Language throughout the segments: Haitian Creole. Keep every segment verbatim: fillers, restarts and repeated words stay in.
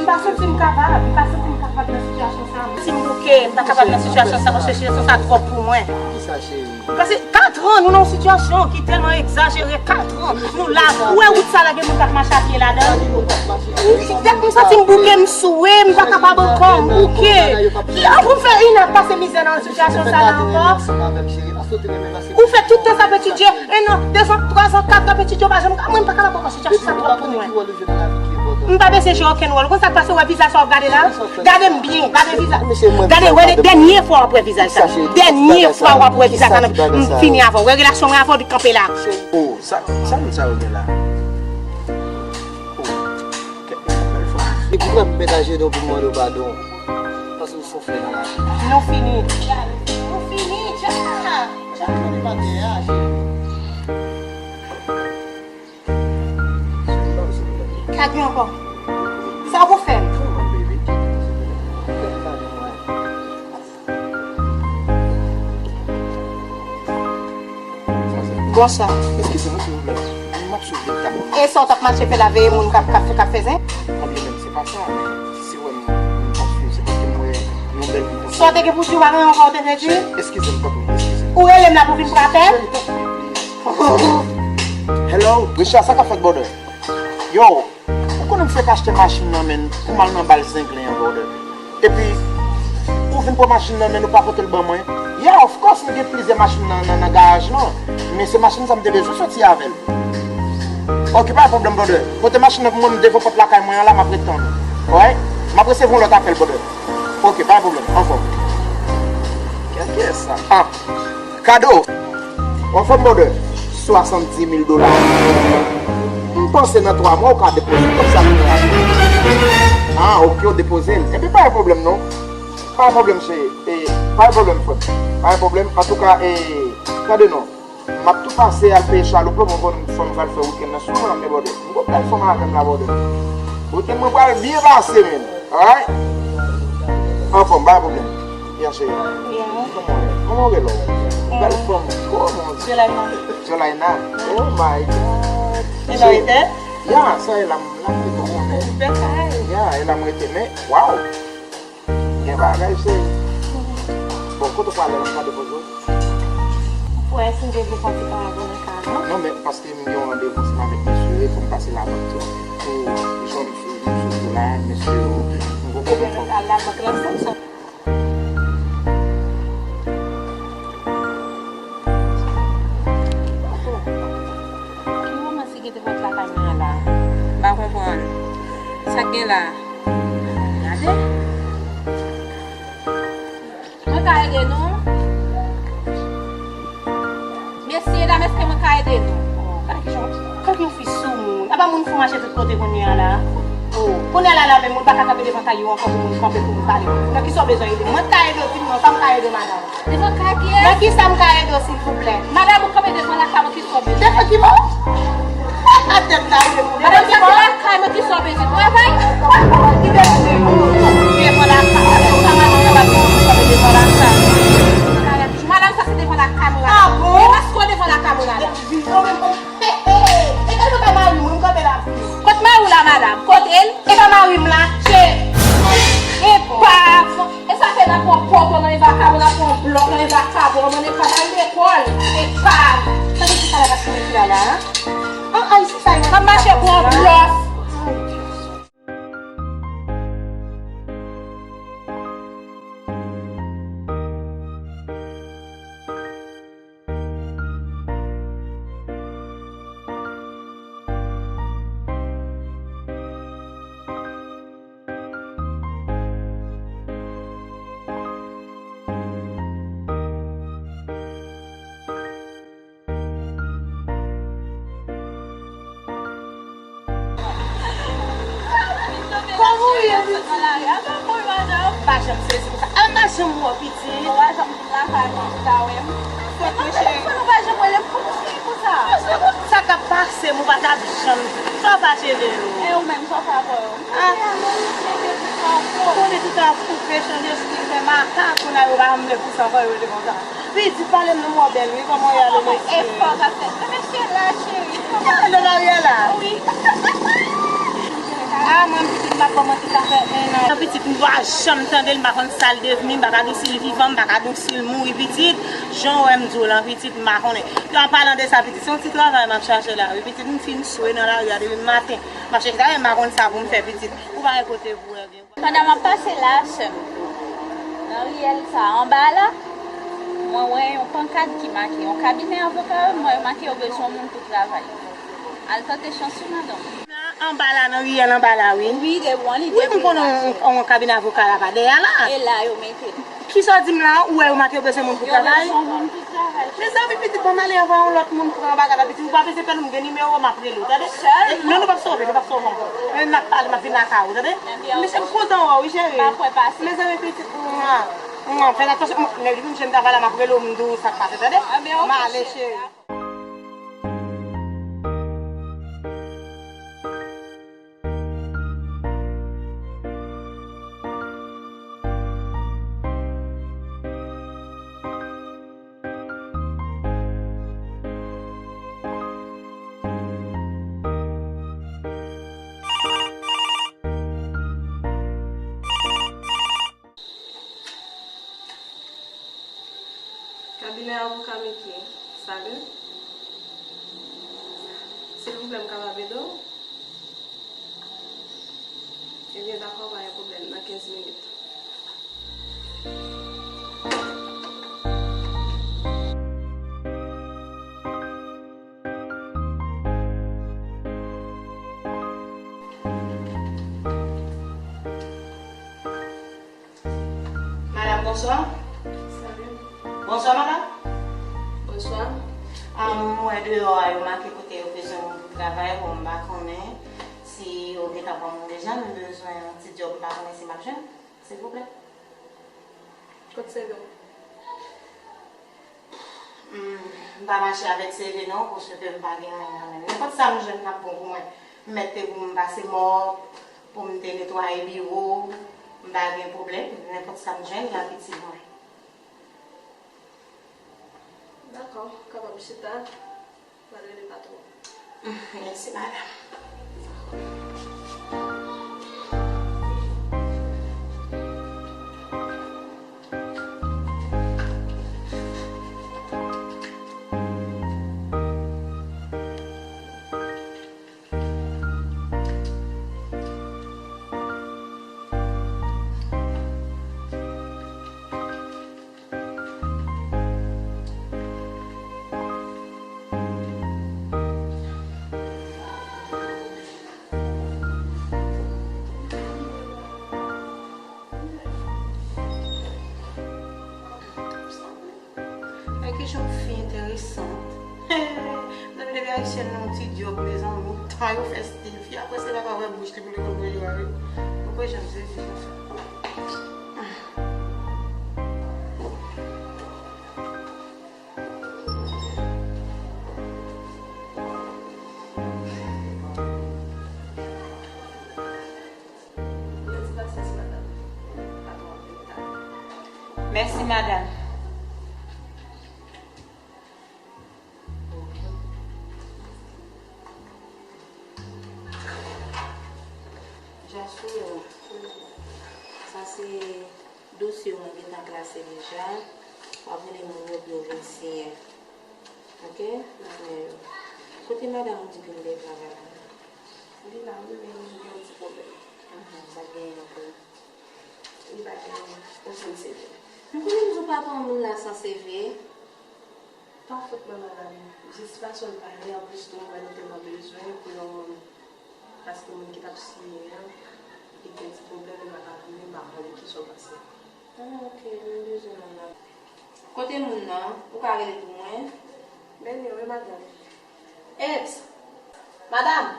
M pa santi m kapab, m pa santi m kapab nan sitiyasyon sa. Si m bouke, m pa kapab nan sitiyasyon sa, paske sitiyasyon sa twòp pou mwen. Paske katran, nou nan yon sitiyasyon ki tèlman egzajere, katran, nou la, ou wè wout sa la gen moun k ap mache a pye ladan l? Dèk m santi m bouke, m sou, m pa kapab ankò, m bouke. Ki an pou m fè inè ap pase mizè nan sitiyasyon sa la ankò? Ou fè tout tan sa petitye, en an, dezan, twazan, katran petitye, ou pa janm ka, mwen m pa kapab ankò, sitiyasyon sa twòp pou mwen. M pa bezwen jwe okenn wòl. Ou konn sa k pase, ou wè vizaj sa w ap gade la? Gade m byen, gade vizaj. Gade, wè, dènye fwa w ap wè vizaj sa. Dènye fwa w ap wè vizaj sa. M fini avè w. Wè relasyon mwen avè w li kanpe la. Oh, sa, sa moun sa yo gen la? Oh, kèt, bèl fanm. E pou mwen, m mete ajenou pou m mande w padon. Paske w se yon frè nan lavi. Nou fini. Nou fini, dja. Dja, nou fini maten an, cheri. Sa gen ankò? Sa w pou fè m? Bonswa. Eskize mwen, silvouplè. M ap swiv de tab. E sa w t ap mache fè la, veye moun k ap, k ap, k ap fè zen? Anben menm, se pa sa, men si w wè m, m p ap swiv, se paske m wè yon bèl moun. Sa w te gen pou di w pa gen ankò, w te vle di? Eskize m, tanpri, eskize m. Ou rele m la pou vin frape? Cheri, tanpri, please. Hello, Richard, sa k ap fèt, brother? Yo, ou konnen m fèk achte machin nan, men pou m al nan bal Zenglen an, brother. Epi, ou vin pran machin nan, men ou pa pote l ban mwen. Yeah, of course, m gen plizyè machin nan, nan, nan garaj lan. Men se machin sa m te bezwen soti avè l. Ok, pa gen pwoblèm, brother. Pote machin nan pou mwen, m devan pòt lakay mwen an la, m ap ret tann ou. Alright? M ap resevwa yon lòt apèl, brother. Ok, pa gen pwoblèm. Anfòm. Kiyès sa? Ah. Kado, w anfòm, brother? Swasanndis mil dola. M panse nan twa mwa ou ka depoze kòb sa pou mwen. Ah, ok, ou depoze l. Ebyen, pa gen pwoblèm, non. Pa gen pwoblèm, cheri. E, pa gen pwoblèm, frè m. Pa gen pwoblèm. Antouka, e, tande non. M ap tou pase al peye chaloup la, mwen konn fò m pral fè wikenn nan sou mwen, men, brother. M gon bèl fanm avè m la, brother. Wikenn mwen pral byen pase, menm. Alright? Anfòm, pa gen pwoblèm. Yeah, cheri. Yeah. Kòman w ye? Kòman w rele w? Mm. Bèl fanm. Kòman w di? Jolaina. Jolaina. Oh my God. E la w rete? Yeah, sa e la m, la m rete, w konnen. Bèl kay. Yeah, e la m rete, men, wow. Gen bagay, cheri. Bon, kote w prale la, m ka depoze w? Ou kwè si m te vle pase pa avè w nan kay la? Non, men paske m gen yon randevou ansanm avèk mesye, fò m pase labank tou. Pou jwenn fi, jwenn fi la, mesye yo, m poko konprann. Al labank la, sa m sot. Ki moman si gen te pòt lakay mwen an la? M pa konprann. Sa k gen la? Gade. Mwen ka ede nou? Mesye, dam, èske mwen ka ede nou? Oh, gade kijan, gade yon fi soumoun. Apa moun fou mache tout kote kounye a la? Oh, kounye a la, la, men moun pa ka kanpe devan kay yo ankò pou moun kanpe pou moun pale. Nan kisa w bezwen ede? Mwen ka ede w, di m non, sa m ka ede w, madanm. Devan kay kiyès? Nan kisa m ka ede w, silvouplè? Madanm, ou kanpe devan lakay mwen, kisa w bezwen? Devan ki bò? Tèt la rile pou. Madanm, sa se lakay mwen, kisa w bezwen? Travay? Ki bezwen? Devan lakay. Sa madanm nan pa bezwen kanpe devan lakay. Madanm, sa se devan lakay mwen. Ah bon? E paske w devan lakay mwen la. Vin, non, men, bon. E pa mari mwen, m kanpe la. Kot mari w la, madanm? Kote l? E pa mari m la. Che. Epa. E sa fè n ap pran pòpò nan men vakabon, n ap pran blòf nan men vakabon, mwen ne pa al lekòl. Epa. Tande ki sa la pase mete la la, a? An, ay, se sa yo. M ap mache pran blòf. Kòman w ye, pitit? Pa janm sezi konsa. A, m pa janm wè w, pitit. Ou pa janm vin lakay mwen pou ta wè m. Fòk mwen, cheri. Ou pa janm rele m pou m cheri konsa. Sa k ap pase m, ou pa t ap janm. Sa w pa cheri yo. E ou menm, sa w fè avè yo? Ah. Konnen tout ap koupe, chanje stil, fè makak, kounye a yo pa janm vle pou sa ankò, yo rete konsa. Pitit, pale m non, mwen bèl, wi, kòman w ye, alo, mesye? E fò w ap fè. Men mesye la, cheri, kòman? Alo, Mariela? Wi. Kòman ki sa fè en an? Pitit, m pa janm tande l, m pa konn sa l devni, m pa ka di w si l vivan, m pa ka di w si l mouri, pitit. Jan w wè m di w lan, pitit, m pa konnen. Yo, an palan de sa, pitit, se yon ti travay m ap chache la, wi, pitit, m fin swe nan lari a depi maten. M ap chèche travay, m pa konn sa pou m fè, pitit. Ou pa gen kote pou w wè byen. Pandan m ap pase la, sè m, nan riyèl sa, anba la, mwen wè yon pankat ki make, yon kabinè avoka, mwen wè make yo bezwen moun pou travay. Al tante chans ou, madanm. Anba la, nan riyèl anba la, wi. Wi, de bon, li wi, m konnen yon, yon kabinè avoka la pa dèyè la. E la, yo mete l. Kisa w di m la? Ou wè yo make yo bezwen moun pou travay? Yo bezwen moun pou travay. Mezanmi, pitit, ban m ale anvan yon lòt moun pran bagay la, pitit. Ou pa peze pèl, m gen nimewo, m ap rele w, tande? Sèlman. Non, nou p ap sove, nou p ap sove ankò. Men n ap pale, m ap vin lakay ou, tande? Ebyen, ok. Mesye, m kontan wè w, wi, cheri. M ap wè pase. Mezanmi, pitit, mwa, mwa, fè atansyon, m, lè li vin jwenn travay la, m ap rele w, m di w sa k pase, tande? Ebyen, ok, cheri. M ale, cheri. Kabinè avoka Mickey, salut. Silvouplè, m kapab ede w? Ebyen, dakò, pa gen pwoblèm, nan kenz minit. Madam, bonswa. Salut. Bonswa, madam. Bonswa. Ah, m wè deyò a, yo make kote yo bezwen moun pou travay, bon, m pa konnen si yo gentan pran moun deja, m bezwen yon ti djòb, m pa konnen si m ap jwenn, silvouplè. Kot seve w? Hmm, m pa mache avèk seve non, paske m pa gen anyen nan men m. Nenpòt sa m jwenn, l ap bon pou mwen. M mèt te pou m pase mòp, pou m te netwaye biwo, m pa gen pwoblèm. Nenpòt sa m jwenn, l ap itil mwen. Dakò, w kapab chita. M al rele patwon. Mèsi, madanm. Ay, ki jan fi enteresan. Mezanmi, depi ayisyèn nan yon ti djòb, mezanmi, tan yo fè stil fi a, prèske pa ka ouvè bouch li pou li konn voye yo ale. Ou kwè jan m sezi konsa. Mèsi, madanm. Jasmine, sa se dosye mwen gentan klase deja. W ap rele moun yo pou yo vin siyen. Oke? Kote madanm ou di ke l te travay la? Li la, wi, men li gen yon ti pwoblèm. Mhm, sa genyen ankò? Li pa gen okenn seve. M konnen m di w pa pran moun la san seve. Pa fòt mwen, madanm. Jis fason l pale, anplis tou, mwen, nou tèlman bezwen pou yon moun. Paske moun ki t ap siyen an, li gen ti pwoblèm, li pa ka vini, m pa konnen kisa w pase. Ah, oke, nou bezwen moun nan. Kote moun nan? Ou ka rele pou mwen? Men li, wi, madanm. Eps! Madanm!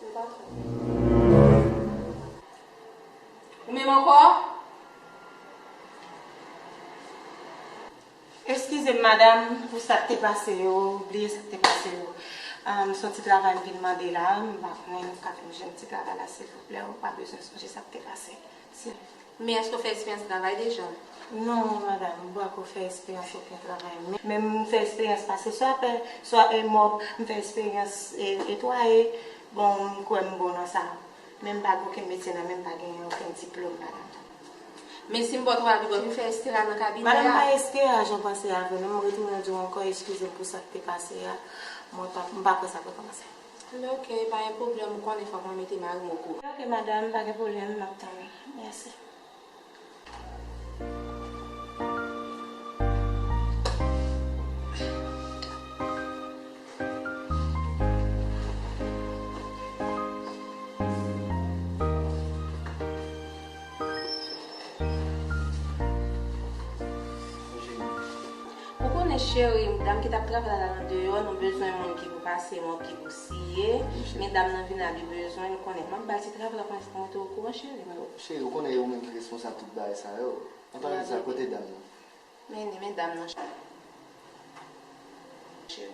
M pa fè. Ou menm ankò? Eskize m, madanm, pou sa k te pase yo, bliye sa k te pase yo. Ahn, se yon ti travay m vin mande la, m pa konnen nou ka fè m jwenn ti travay la, silvouplè, ou pa bezwen sonje sa k te pase. Si. Men èske w fè eksperyans travay deja? Non, madanm, m poko fè eksperyans okenn travay. Men, men m fè eksperyans pase swa pè, swa e mòp, m fè eksperyans e, netwaye. Bon, m kwè m bon nan sa. Men m pa gen okenn medsen nan men m, pa gen okenn diplòm ladan. Men si m ba w travay pou w fè Estera nan kabinè a. Madanm, m pa Estera jan w panse a vre non, m retounen di w ankò eskize m pou sa k te pase a. Mwen pa, m pa kwè sa pou kòmanse. Oke, pa gen pwoblèm, ou konnen fòk mwen mete mari m okouran. Oke madanm, pa gen pwoblèm, m ap tann ou. Mèsi. Ou konnen cheri, dam ki t ap travay la nan deyò, nou bezwen moun ki pou pase mòp, ki pou siye. Men dam nan vin la, li bezwen, nou konnen. M ap ba l ti travay la, konnen sa mete okouran, cheri. Cheri, ou konnen e ou menm ki responsab tout bagay sa yo. An palan de sa, kote dam nan? Men, men dam nan, cheri.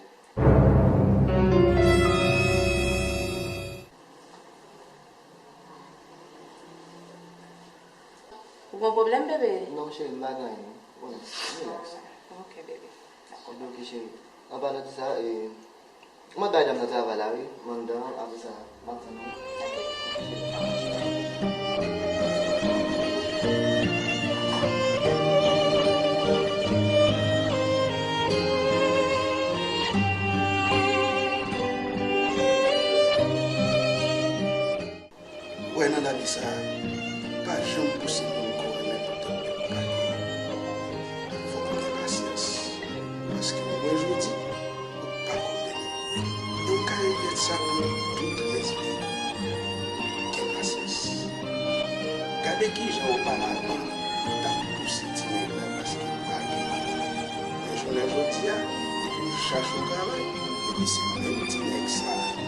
Ou gen pwoblèm, bebe? Non, cheri, m pa gen anyen, non. Ou konnen, relax. Ok, bebe. Dakò. Ebyen, ok, cheri. An palan de sa, e, mwen bay dam nan travay la, wi. M anndan, apre sa, m ap tann ou. Ok. Ou wè nan lavi sa a, pa janm pouse moun kò w nan nenpòt lòt bagay. Fòk ou gen pasyans. Paske ou wè jodi, ou pa konn demen. E ou ka regrèt sa pou tout rès vi w. Gen pasyans. Gade kijan oparavan ou t ap pouse ti nèg la paske pa gen moun. Men jounen jodi a, depi ou chache yon travay, epi se menm ti nèg sa a